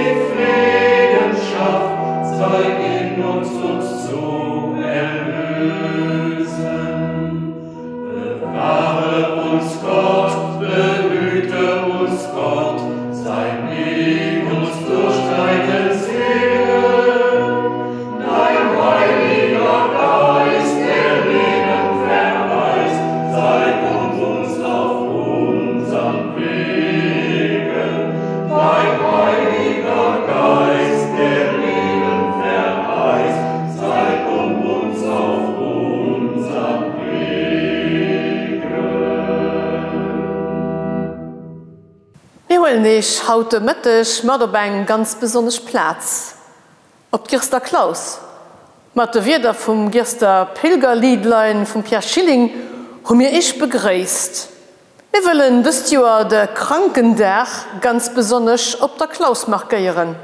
die Frieden schafft, sei in uns uns zu erlösen. Bewahre uns Gott, behüte uns Gott, sei mit uns durch deinen Segen. Dein heiliger Geist, der Leben verheißt, sei um uns auf unseren Wegen. Dein heiliger Geist, der Leben verheißt, sei um uns auf unseren Wegen. Mir huelen Iech haut de Mëtteg mat op eng ganz besonnesch Plaz, op d'Girster Klaus. Mat de Wierder vum Girster Pilgerliedlein vum Pierre Schilling hu mir Iech begréisst. Mir wëllen dëst Joer de Krankendag ganz besonnesch op der Klaus markéieren.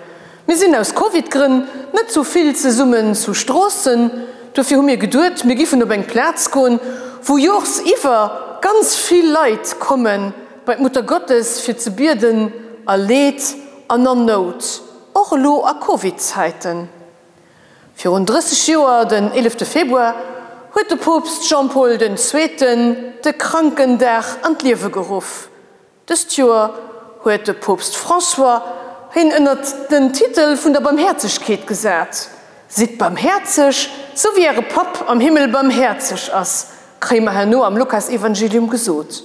Mir sinn aus Covid-Grënn net sou vill zesummen zu Stroossen, dofir hu mir geduet, mir giffen op eng Plaz goen, wou joersiwwer ganz vill Leit komme bei d'Muttergottes fir ze bieden a Leed an an Nout, och elo a Covid-Zäiten. Virun 30 Joer, den eelefte Februar, huet de Poopst Jean-Paul den Zweeten de Krankendag an d'Liewe geruff. Dëst Joer huet de Poopst François hien ënnert den Titel vun der Barmhäerzegkeet gesat, Sidd barmhäerzeg, sou wéi äre Papp am Himmel barmhäerzeg ass, kréie mer herno am Lukasevangelium gesot.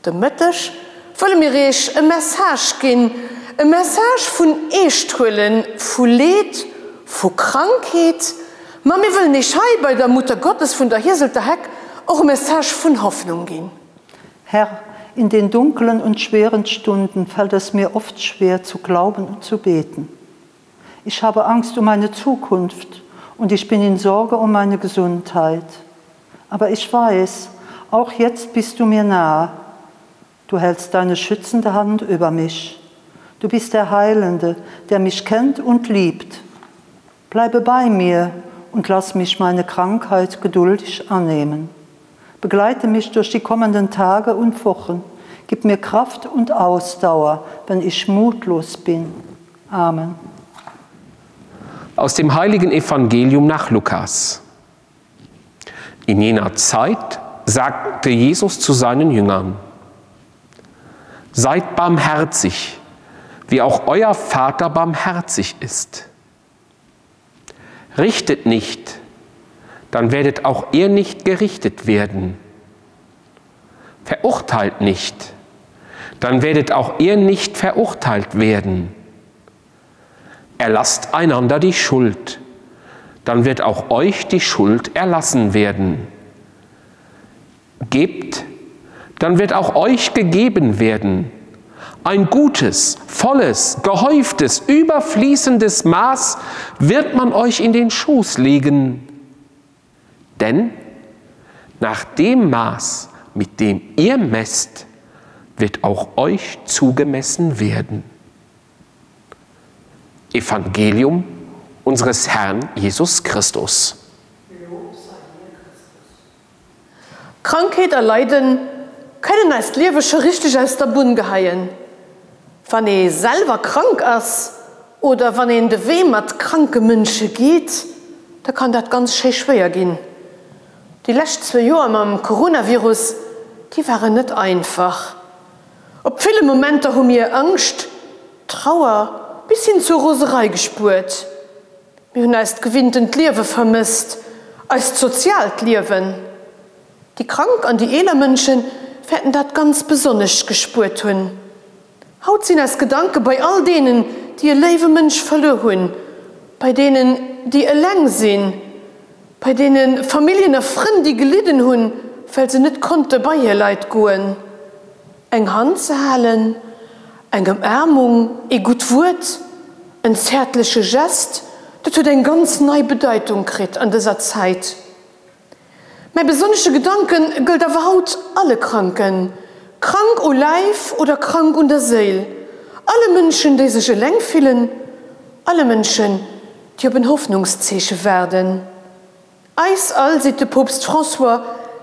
De Mëtteg wëlle mir Iech e Message ginn, e Message vun Eeschthuelen, vu Leed, vu Krankheet, ma mir wëllen Iech hei bei der Muttergottes vun der Hieselter Heck och e Message vun Hoffnung ginn. Herr, in den dunklen und schweren Stunden fällt es mir oft schwer zu glauben und zu beten. Ich habe Angst um meine Zukunft und ich bin in Sorge um meine Gesundheit. Aber ich weiß, auch jetzt bist du mir nahe. Du hältst deine schützende Hand über mich. Du bist der Heilende, der mich kennt und liebt. Bleibe bei mir und lass mich meine Krankheit geduldig annehmen. Begleite mich durch die kommenden Tage und Wochen. Gib mir Kraft und Ausdauer, wenn ich mutlos bin. Amen. Aus dem heiligen Evangelium nach Lukas. In jener Zeit sagte Jesus zu seinen Jüngern: Seid barmherzig, wie auch euer Vater barmherzig ist. Richtet nicht, dann werdet auch ihr nicht gerichtet werden. Verurteilt nicht, dann werdet auch ihr nicht verurteilt werden. Erlasst einander die Schuld, dann wird auch euch die Schuld erlassen werden. Gebt, dann wird auch euch gegeben werden. Ein gutes, volles, gehäuftes, überfließendes Maß wird man euch in den Schoß legen. Denn nach dem Maß, mit dem ihr messt, wird auch euch zugemessen werden. Evangelium unseres Herrn Jesus Christus. Krankheet a Leiden kënnen eist Liewe scho richteg aus der Bunn geheien. Wann ee selwer krank ass oder wann een de Wee mat kranke Mënsche geet, da kann dat ganz schéi schwéier ginn. Déi lescht zwou Joer mam Coronavirus, déi waren net einfach. Op ville Momenter hu mir Angscht, Trauer bis hin zur Roserei gespuert. Mir hunn eist gewinntent Liewe vermësst, eist soziaalt Liewen. Déi krank an déi eeler Mënsche wäerten dat ganz besonnesch gespuert hunn. Haut sinn eis Gedanke bei all deenen, déi e léiwe Mënsch verluer hunn, bei deenen, déi eleng sinn, bei deene Familljen a Frënn, déi gelidden hunn, well se net konnte bei hir Leit goen. Eng Hand ze halen, eng Ëmaarmung, ee gutt Wuert, en zäertleche Gest, dat huet eng ganz nei Bedeitung kritt an dëser Zäit. Mäi besonnesche Gedanke gëllt awer haut alle Kranken, krank u Läif oder krank un der Séil, alle Mënschen, déi sech eleng fillen, alle Mënschen, déi op en Hoffnungszeeche waarden. Eis all, seet de Poopst François,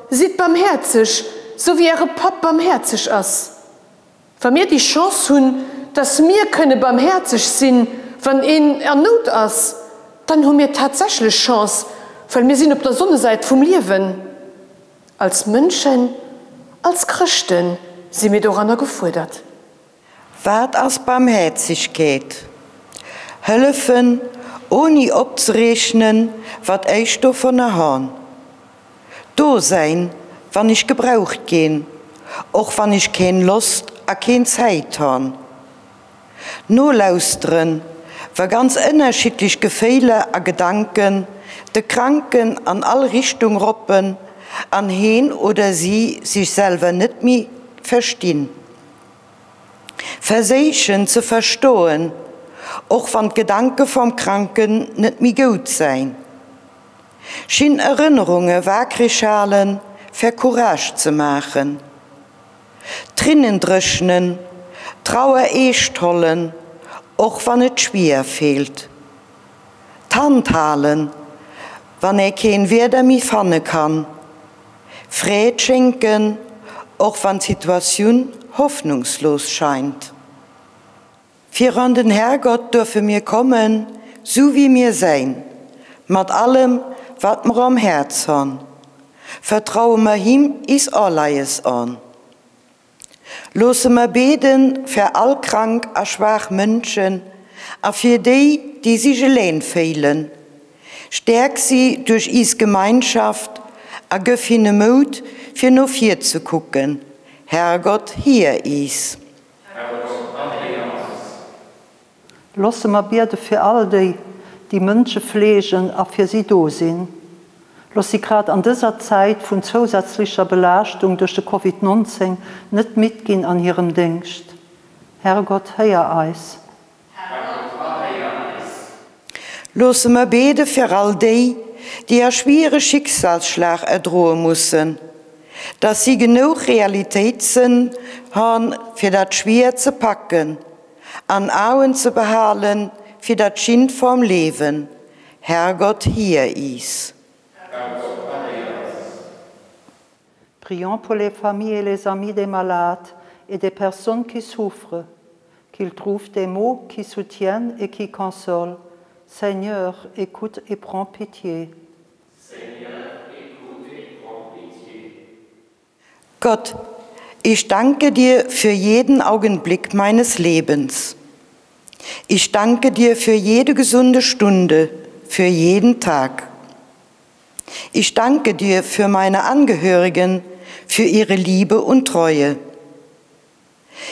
sidd barmhäerzeg, sou wéi äre Papp barmhäerzeg ass. Wa mir déi Chance hunn, dass mir kënne barmhäerzeg sinn, wann een an Nout ass, dann hu mir tatsächlech Chance, well mir sinn op der Sonnesäit vum Liewen. Als Mënschen, als Chrëschte si mir doranner gefuerdert. Wat ass Barmhäerzegkeet? Hëllefen, oni opzereechnen, wat ech dovunner han. Do säin, wann ech gebraucht ginn, och wann ech keen Lost a keen Zäit han. Nolauschteren, wa ganz ënnerschiddlech Geféiler a Gedanken de Kranken an all Richtung roppen an heen oder si sech selwer net méi verstinn. Verséichen ze verstoen, och wann d'Gedanke vam Kranken net méi goud säin. Schinn Erënnerunge waakreg halen, fer Courage ze maachen. Trinnen dréchnen, Trauer eescht hollen, och wann et schwier feelt. D'Hand halen, wann ee keen Wierder méi fanne kann. Freed schénken, och wann d'Situatioun hoffnungslos scheint. Virun den Herrgott duerfe mir kommen, sou wéi mir säin, mat allem, wat mer am Häerz hon. Vertraue mer him is Aleies an. Loosse mer beden fir all krank a schwaach Mënschen a fir déi, déi sich eleng féilen. Stäerk si duerch is Gemeinschaft a gëff hinne Mout, fir no vir ze kucken. Herrgott, hier is. Herrgott, erhéier eis. Loosse mer biede fir all déi, déi Mënsche fleegen a fir si do sinn. Looss si grad an dëser Zäit vun zousätzlecher Belaaschtung duerch de Covid 19 net midd ginn an hirem Déngscht. Herrgott, héier eis. Herrgott, erhéier eis. Loosse mer bede fir all déi, déi a schwiere Schicksalsschlag erdroe mussen, dass si genouch Realitéitssënn han, fir dat Schwiert ze packen an Aen ze behalen fir dat Schint vorm Leewen. Herrgott, hier is. Herrgott, erhéier eis. Prions pour les familles et les amis des malades et des personnes qui souffrent, qu'ils trouvent des mots qui soutiennent et qui consolent. Seigneur, écoute et prends pitié. Seigneur, écoute et prends pitié. Gott, ich danke dir für jeden Augenblick meines Lebens. Ich danke dir für jede gesunde Stunde, für jeden Tag. Ich danke dir für meine Angehörigen, für ihre Liebe und Treue.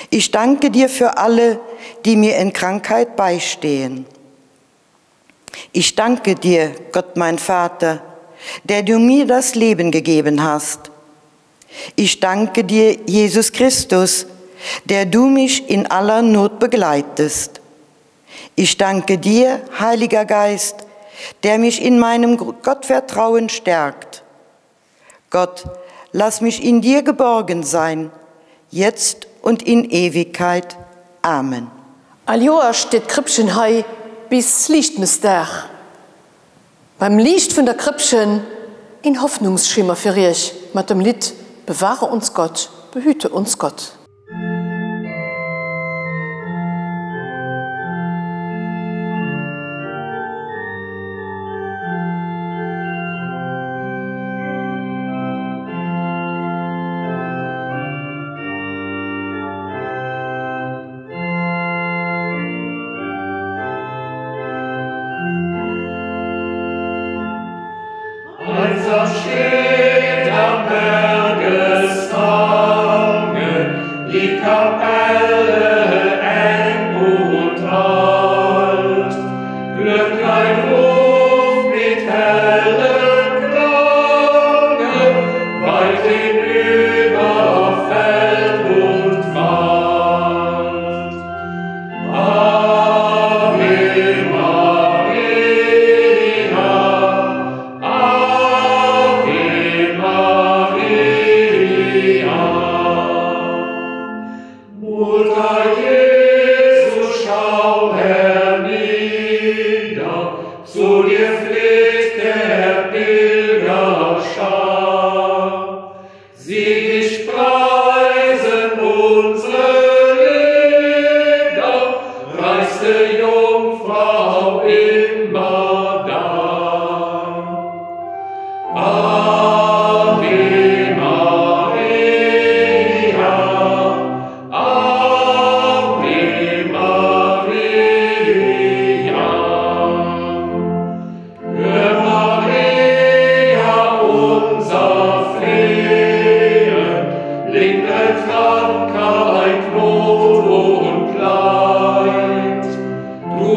Ich danke dir für alle, die mir in Krankheit beistehen. Ich danke dir, Gott mein Vater, der du mir das Leben gegeben hast. Ich danke dir, Jesus Christus, der du mich in aller Not begleitest. Ich danke dir, Heiliger Geist, der mich in meinem Gottvertrauen stärkt. Gott, lass mich in dir geborgen sein, jetzt und in Ewigkeit. Amen. All Joer steet d'Krëppchen hei bis Liichtmëssdag. Beim Liicht vun der Krëppchen een Hoffnungsschimmer fir Iech mat dem Lidd Bewahre uns Gott, behüte uns Gott. Einsam steht am Bergeshange die Kapelle eng und alt. Glöcklein ruft mit hellem Klange weit hinüber Feld und Wald. Ave Maria, Ave Maria. Mutter Jesu, schau hernieder. Jungfrau immer da. Ave Maria, Ave Maria. Hör Maria unser Flehen, lindre Krankheit, Not und Leid. Du